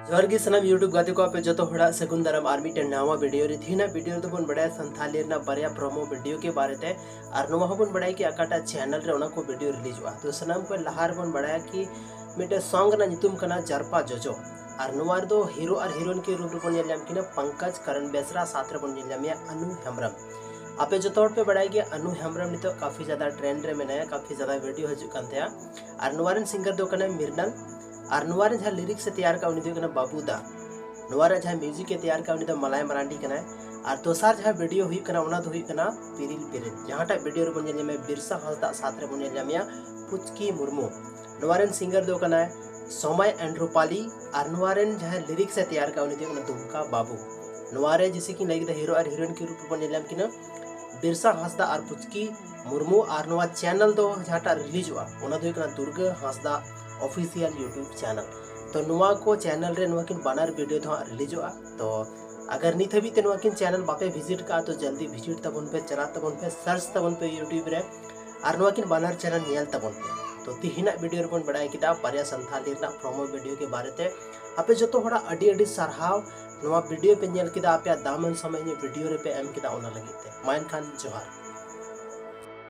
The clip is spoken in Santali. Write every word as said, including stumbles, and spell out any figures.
ᱡᱚᱦᱟᱨ ᱜᱮ ᱥᱟᱱᱟᱢ YouTube ᱜᱟᱛᱮ ᱠᱚ, ᱟᱯᱮ ᱡᱚᱛᱚ ᱦᱚᱲᱟᱜ ᱥᱟᱹᱜᱩᱱ ᱫᱟᱨᱟᱢ ᱟᱨ ᱢᱤᱫᱴᱮᱱ ᱱᱟᱣᱟ ᱵᱷᱤᱰᱤᱭᱳ ᱨᱮ᱾ ᱛᱮᱦᱮᱧᱟᱜ ᱵᱷᱤᱰᱤᱭᱳ ᱨᱮᱫᱚ ᱵᱚᱱ ᱵᱟᱲᱟᱭᱟ ᱥᱟᱱᱛᱷᱟᱞᱤ ᱨᱮᱱᱟᱜ ᱵᱟᱨᱭᱟ ᱯᱨᱳᱢᱳ ᱵᱷᱤᱰᱤᱭᱳ ᱠᱮ ᱵᱟᱨᱮ ᱛᱮ, ᱟᱨ ᱱᱚᱣᱟ ᱦᱚᱸᱵᱚᱱ ᱵᱟᱲᱟᱭᱟ ᱠᱤ ᱚᱠᱟᱴᱟᱜ ᱪᱮᱱᱮᱞ ᱨᱮ ᱚᱱᱟ ᱠᱚ ᱵᱷᱤᱰᱤᱭᱳ ᱨᱤᱞᱤᱡᱚᱜᱼᱟ᱾ ᱛᱚ ᱥᱟᱱᱟᱢ ᱠᱷᱚᱱ ᱞᱟᱦᱟ ᱨᱮᱵᱚᱱ ᱵᱟᱲᱟᱭᱟ ᱠᱤ ᱢᱤᱫᱴᱮᱱ ᱥᱚᱝ ᱨᱮᱱᱟᱜ ᱧᱩᱛᱩᱢ ᱠᱟᱱᱟ ᱡᱟᱨᱯᱟ ᱡᱚᱡᱚ, ᱟᱨ ᱱᱚᱣᱟ ᱨᱮᱫᱚ ᱦᱤᱨᱳ ᱟᱨ ᱦᱤᱨᱳᱭᱤᱱ ᱠᱤᱱ ᱨᱩᱯ ᱨᱮᱵᱚᱱ ᱧᱮᱞ ᱧᱟᱢ ᱠᱤᱱᱟ ᱯᱚᱝᱠᱚᱡᱽ ᱠᱟᱨᱚᱱ ᱵᱮᱥᱨᱟ, ᱥᱟᱛᱷ ᱨᱮᱵᱚᱱ ᱧᱮᱞ ᱧᱟᱢᱮᱭᱟ ᱟᱱᱩ ᱦᱮᱢᱵᱨᱚᱢ᱾ ᱟᱯᱮ ᱡᱚᱛᱚ ᱦᱚᱲ ᱯᱮ ᱵᱟᱲᱟᱭ ᱜᱮᱭᱟ ᱟᱱᱩ ᱦᱮᱢᱵᱨᱚᱢ ᱱᱤᱛᱚᱜ ᱠᱟᱯᱷᱤ ᱡᱟᱫᱟ ᱴᱨᱮᱱᱰ ᱨᱮ ᱢᱮᱱᱟᱭᱟ, ᱠᱟᱯᱷᱤ ᱡᱟᱫᱟ ᱵᱷᱤᱰᱤᱭᱳ ᱦᱤᱡᱩᱜ ᱠᱟᱱ ᱛᱟᱭᱟ, ᱟᱨ ᱱᱚᱣᱟ ᱨᱮᱱ ᱥᱤᱝᱜᱟᱨ ᱫᱚ ᱠᱟᱱᱟᱭ ᱢᱤᱨᱱᱟᱞ, ᱟᱨ ᱱᱚᱣᱟ ᱨᱮ ᱡᱟᱦᱟᱸ ᱞᱤᱨᱤᱠᱥ ᱮ ᱛᱮᱭᱟᱨ ᱠᱟᱜᱼᱟ ᱩᱱᱤ ᱫᱚ ᱦᱩᱭᱩᱜ ᱠᱟᱱᱟ ᱵᱟᱵᱩ ᱫᱟ᱾ ᱱᱚᱣᱟ ᱨᱮ ᱡᱟᱦᱟᱸ ᱢᱤᱣᱡᱤᱠ ᱮ ᱛᱮᱭᱟᱨ ᱠᱟᱜᱼᱟ ᱩᱱᱤ ᱫᱚ ᱢᱟᱞᱟᱭ ᱢᱟᱨᱟᱱᱰᱤ ᱠᱟᱱᱟᱭ᱾ ᱟᱨ ᱫᱚᱥᱟᱨ ᱡᱟᱦᱟᱸ ᱵᱷᱤᱰᱤᱭᱳ ᱦᱩᱭᱩᱜ ᱠᱟᱱᱟ ᱚᱱᱟ ᱫᱚ ᱦᱩᱭᱩᱜ ᱠᱟᱱᱟ ᱯᱤᱨᱤᱞ ᱯᱤᱨᱤᱞ, ᱡᱟᱦᱟᱸᱴᱟᱜ ᱵᱷᱤᱰᱤᱭᱳ ᱨᱮᱵᱚᱱ ᱧᱮᱞ ᱧᱟᱢᱮᱭᱟ ᱵᱤᱨᱥᱟ ᱦᱟᱸᱥᱫᱟ, ᱥᱟᱛᱷ ᱨᱮᱵᱚᱱ ᱧᱮᱞ ᱧᱟᱢᱮᱭᱟ ᱯᱩᱪᱠᱤ ᱢᱩᱨᱢᱩ᱾ ᱱᱚᱣᱟ ᱨᱮᱱ ᱥᱤᱝᱜᱟᱨ ᱫᱚ ᱠᱟᱱᱟᱭ ᱥᱚᱢᱟᱭ ᱮᱱᱰᱨᱩᱯᱟᱞᱤ, ᱟᱨ ᱱᱚᱣᱟ ᱨᱮᱱ ᱡᱟᱦᱟᱸᱭ ᱞᱤᱨᱤᱠᱥ ᱮ ᱛᱮᱭᱟᱨ ᱠᱟᱜᱼᱟ ᱩᱱᱤ ᱫᱚ ᱦᱩᱭᱩᱜ ᱠᱟᱱᱟ ᱫᱩᱢᱠᱟ ᱵᱟᱵᱩ᱾ ᱱᱚᱣᱟ ᱨᱮ ᱡᱮᱥᱮ ᱠᱤ ᱞᱟᱹᱭ ᱠᱮᱫᱟ ᱦᱤᱨᱳ ᱟᱨ ᱦᱤᱨᱳᱭᱤᱱ ᱠᱤ ᱨᱩᱯ ᱨᱮᱵᱚᱱ ᱧᱮᱞ ᱧᱟᱢ ᱠᱤᱱᱟ ᱵᱤᱨᱥᱟ ᱦᱟᱸᱥᱫᱟ ᱟᱨ ᱯᱩᱪᱠᱤ ᱢᱩᱨᱢᱩ᱾ ᱟᱨ ᱱᱚᱣᱟ ᱪᱮᱱᱮᱞ ᱫᱚ ᱡᱟᱦᱟᱸᱴᱟᱜ ᱨᱤᱞᱤᱡᱚᱜᱼᱟ ᱚᱱᱟ ᱫᱚ ᱦᱩᱭᱩᱜ ᱠᱟᱱᱟ ᱫᱩᱨᱜᱟᱹ ᱦᱟᱸᱥᱫᱟ ᱚᱯᱷᱤᱥᱤᱭᱟᱞ YouTube ᱪᱮᱱᱮᱞ᱾ ᱛᱚ ᱱᱚᱣᱟ ᱠᱚ ᱪᱮᱱᱮᱞ ᱨᱮ ᱱᱚᱣᱟ ᱠᱤᱱ ᱵᱟᱱᱟᱨ ᱵᱷᱤᱰᱤᱭᱳ ᱫᱚ ᱦᱟᱸᱜ ᱨᱤᱞᱤᱡᱚᱜᱼᱟ᱾ ᱛᱚ ᱟᱜᱟᱨ ᱱᱤᱛ ᱦᱟᱹᱵᱤᱡ ᱛᱮ ᱱᱚᱣᱟ ᱠᱤᱱ ᱪᱮᱱᱮᱞ ᱵᱟᱯᱮ ᱵᱷᱤᱡᱤᱴ ᱠᱟᱜᱼᱟ ᱛᱚ ᱡᱚᱞᱫᱤ ᱵᱷᱤᱡᱤᱴ ᱛᱟᱵᱚᱱ ᱯᱮ, ᱪᱟᱞᱟᱜ ᱛᱟᱵᱚᱱ ᱯᱮ, ᱥᱟᱨᱪ ᱛᱟᱵᱚᱱ ᱯᱮ YouTube ᱨᱮ, ᱟᱨ ᱱᱚᱣᱟ ᱠᱤᱱ ᱵᱟᱱᱟᱨ ᱪᱮᱱᱮᱞ ᱧᱮᱞ ᱛᱟᱵᱚᱱ ᱯᱮ᱾ ᱛᱚ ᱛᱤᱦᱤᱧᱟᱜ ᱵᱷᱤᱰᱤᱭᱳ ᱨᱮᱵᱚᱱ ᱵᱟᱲᱟᱭ ᱠᱮᱫᱟ ᱵᱟᱨᱭᱟ ᱥᱟᱱᱛᱷᱟᱞᱤ ᱨᱮᱱᱟᱜ ᱯᱨᱳᱢᱳ ᱵᱷᱤᱰᱤᱭᱳ ᱠᱮ ᱵᱟᱨᱮ ᱛᱮ᱾ ᱟᱯᱮ ᱡᱚᱛᱚ ᱦᱚᱲᱟᱜ ᱟᱹᱰᱤ ᱟᱹᱰᱤ ᱥᱟᱨᱦᱟᱣ, ᱱᱚᱣᱟ ᱵᱷᱤᱰᱤᱭᱳ ᱯᱮ ᱧᱮᱞ ᱠᱮᱫᱟ, ᱟᱯᱮᱭᱟᱜ ᱫᱟᱢᱟᱱ ᱥᱚᱢᱚᱭ ᱤᱧᱟᱹᱜ ᱵᱷᱤᱰᱤᱭᱳ ᱨᱮᱯᱮ ᱮᱢ ᱠᱮᱫᱟ, ᱚᱱᱟ ᱞᱟᱹᱜᱤᱫ ᱛᱮ᱾ ᱢᱟ ᱮᱱᱠᱷᱟᱱ ᱡᱚᱦᱟᱨ᱾